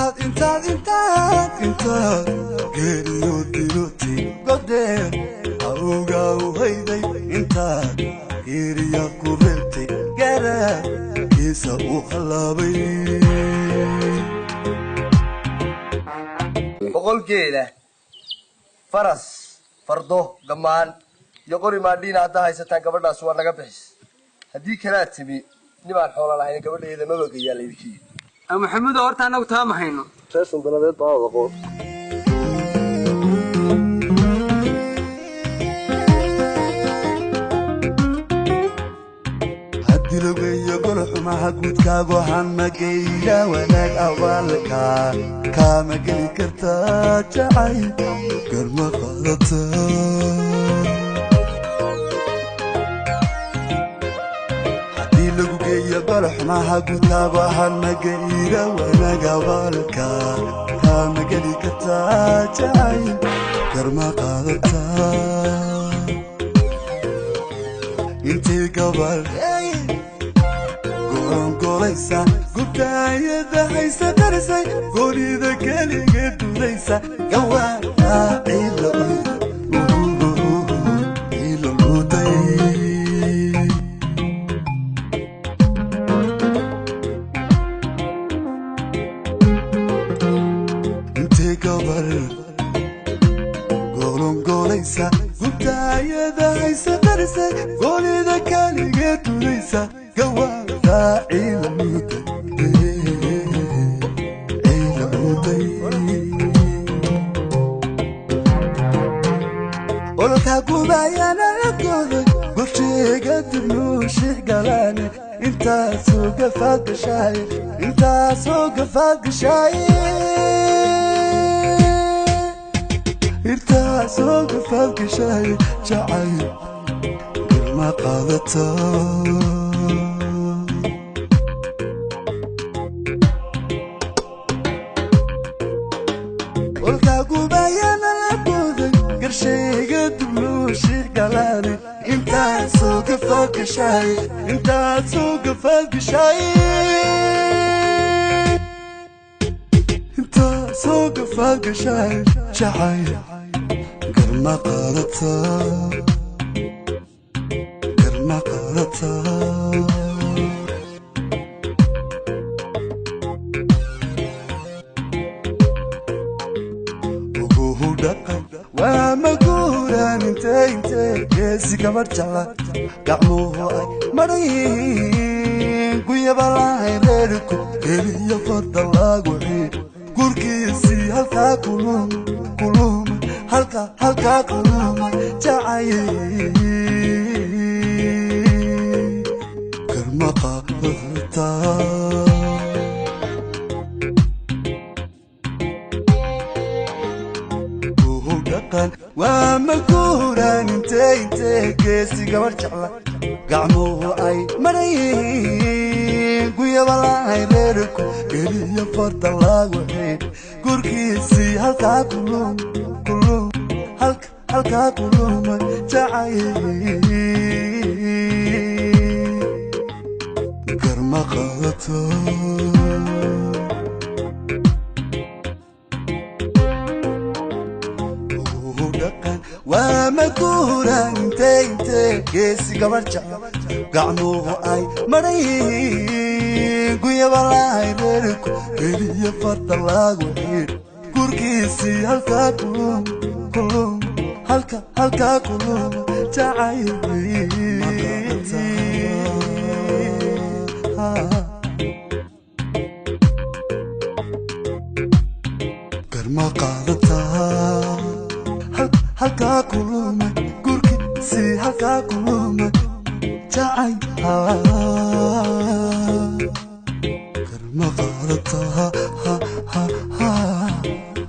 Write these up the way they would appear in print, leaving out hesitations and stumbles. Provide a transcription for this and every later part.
Intaad intaad intaad intaad geeriyo diloti godee awga u hayday intaad geeriya ku reebtay garaadkiisa u halaabay. 100 geela, faras, fardo, gammaan iyo qori maadhiina haddaa haysataan, gabadhaas waa naga bixis. Haddii kalaa timi nimaan xoola lahayn gabadheeda mabagayaa laydinka yidhi. Maxamudo, horta annagu taa ma hayno. Reer saldanadeed baa aqoon. Hadilogeeyo golxumaha guudkaagu hanmagayda wanaag abaalka kaama geli kartaa jacayl garma qaadata. Haddii lagu geeyo golxumaha guudkaagu hanmagayda wanaag abaalka kaama geli kartaa jacayl garma qaadata. Intay gabar gorongolaysa gubtaayada haysa qarisay goonida keliga dudaysa gawaa ciila ciila luuday. Intay gabar gorongolaysa gubtaayada haysa qarisay goonida keliga dudaysa gawaa ciila luuday ciila luuday. Ololka gubayana agooday gobsheega dibnuushix galaane intaasoo gafaad gashaay intaasoo gafaad gashaay intaasoo gafaad gashaay jacayl garma qaadata. Olka gubayana lagooday garshayga dibnuushix galaane intaasoo gafaad gashaay intaasoo gafaad gashaay intaasoo gafaad gashaay jacayl garma qaadata garma qaadata. Uguhu dhaqan waa maguuraan inte inte geesi gabar jecla gacmuhu ay madhayihiin guyaba lahayn reerku keliya farda lagu xiid gurkiisii halkaa kuluma kuluma halka halkaa kuluma jacayl garma qaadata. Uhu dhaqan waa maguuraan inte inte geesi gabar jecla gacmuhu ay madhayihiin guyaba lahayn reerku keliya farda lagu xiid gurkiisii halkaa kulum kulum halka halkaa kuluma jacayl garma qaadato. Uhu dhaqan waa maguuraan inte inte geesi gabar jecla gacmuhu ay madhayihiin guyaba lahayn reerku keliya farda lagu xiid gurkiisii halkaa kulum kulum halka halkaa kuluma jacayl garma qaadataa halkaa kuluma gurkiisii halkaa kuluma jacayl garma qaadataa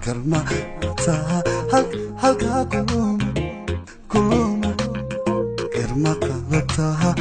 garma qaadataa halkaa kuluma kuluma garma qaadataa.